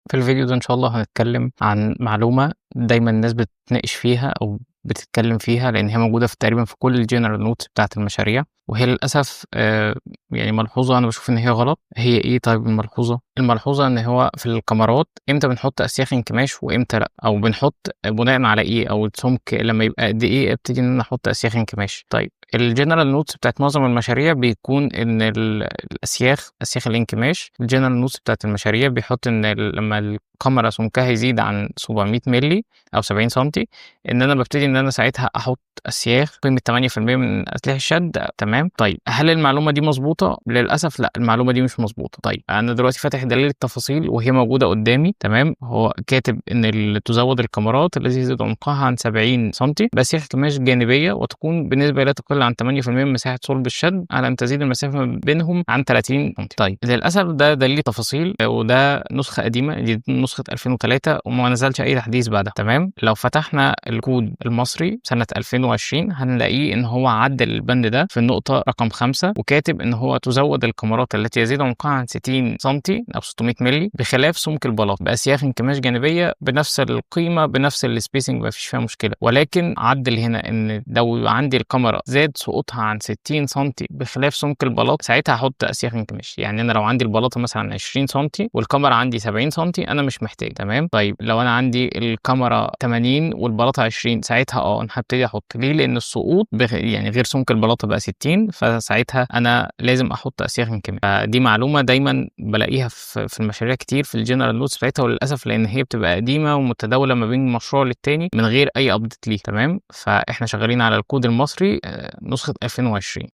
في الفيديو ده إن شاء الله هنتكلم عن معلومة دايمًا الناس بتتناقش فيها أو بتتكلم فيها، لإن هي موجودة في تقريبًا في كل الgeneral notes بتاعة المشاريع، وهي للأسف يعني ملحوظة أنا باشوف إن هي غلط. هي إيه طيب الملحوظة؟ الملحوظة إن هو في الكمرات إمتى بنحط أسياخ انكماش وإمتى لأ، أو بنحط بناءً على إيه، أو السمك لمّا يبقى قد إيه أبتدي إن أنا أحط أسياخ انكماش. طيب الgeneral notes بتاعة معظم المشاريع بيكون إن الأسياخ، أسياخ الانكماش، الgeneral notes بتاعة المشاريع بيحط إن لمّا الكمرة سمكها يزيد عن 700 مِلِّي أو 70 سنتي، إن أنا بابتدي إن أنا ساعتها أحط أسياخ قيمة 8% من أسلحة الشد، تمام. طيب هل المعلومة دي مضبوطة؟ للأسف لأ، المعلومة دي مش مضبوطة. طيب أنا دلوقتي فاتح دليل التفاصيل وهي موجودة قدامي، تمام. هو كاتب إن تزود الكمرات التي يزيد عمقها عن 70 سنتي بأسياخ انكماش جانبية وتكون بنسبة لا تقل عن 8% من مساحة صلب الشد، على أن تزيد المسافة بينهم عن 30 سنتي. طيب للأسف ده دليل تفاصيل وده نسخة قديمة، دي نسخة 2003 وما نزلش أي تحديث بعدها، تمام. لو فتحنا الكود المصري سنة 2020 هنلاقيه إن هو عدل البند ده في النقطة رقم 5، وكاتب إن هو تزود الكمرات التي يزيد عمقها عن 60 سنتي أو 600 مِلِّي بخلاف سمك البلاط بأسياخ انكماش جانبية بنفس القيمة بنفس الspacing، ما فيش فيها مشكلة. ولكن عدل هنا إن لو عندي الكمرة زاد سقوطها عن 60 سنتي بخلاف سمك البلاط ساعتها هاحط أسياخ انكماش. يعني أنا لو عندي البلاطة مثلًا 20 سنتي والكمرة عندي 70 سنتي أنا مش محتاج، تمام. طيب لو أنا عندي الكمرة 80 والبلاطة 20 ساعتها أنا هابتدي أحط. ليه؟ لأن السقوط يعني غير سمك البلاطة بقى 60، فساعتها أنا لازم أحط أسياخ انكماش. فدي معلومة دايمًا بالاقيها في المشاريع كتير في الgeneral notes بتاعتها، وللأسف لأن هي بتبقى قديمة ومتداولة ما بين مشروع للتاني من غير أي update ليها، تمام. فإحنا شغالين على الكود المصري نسخة 2020.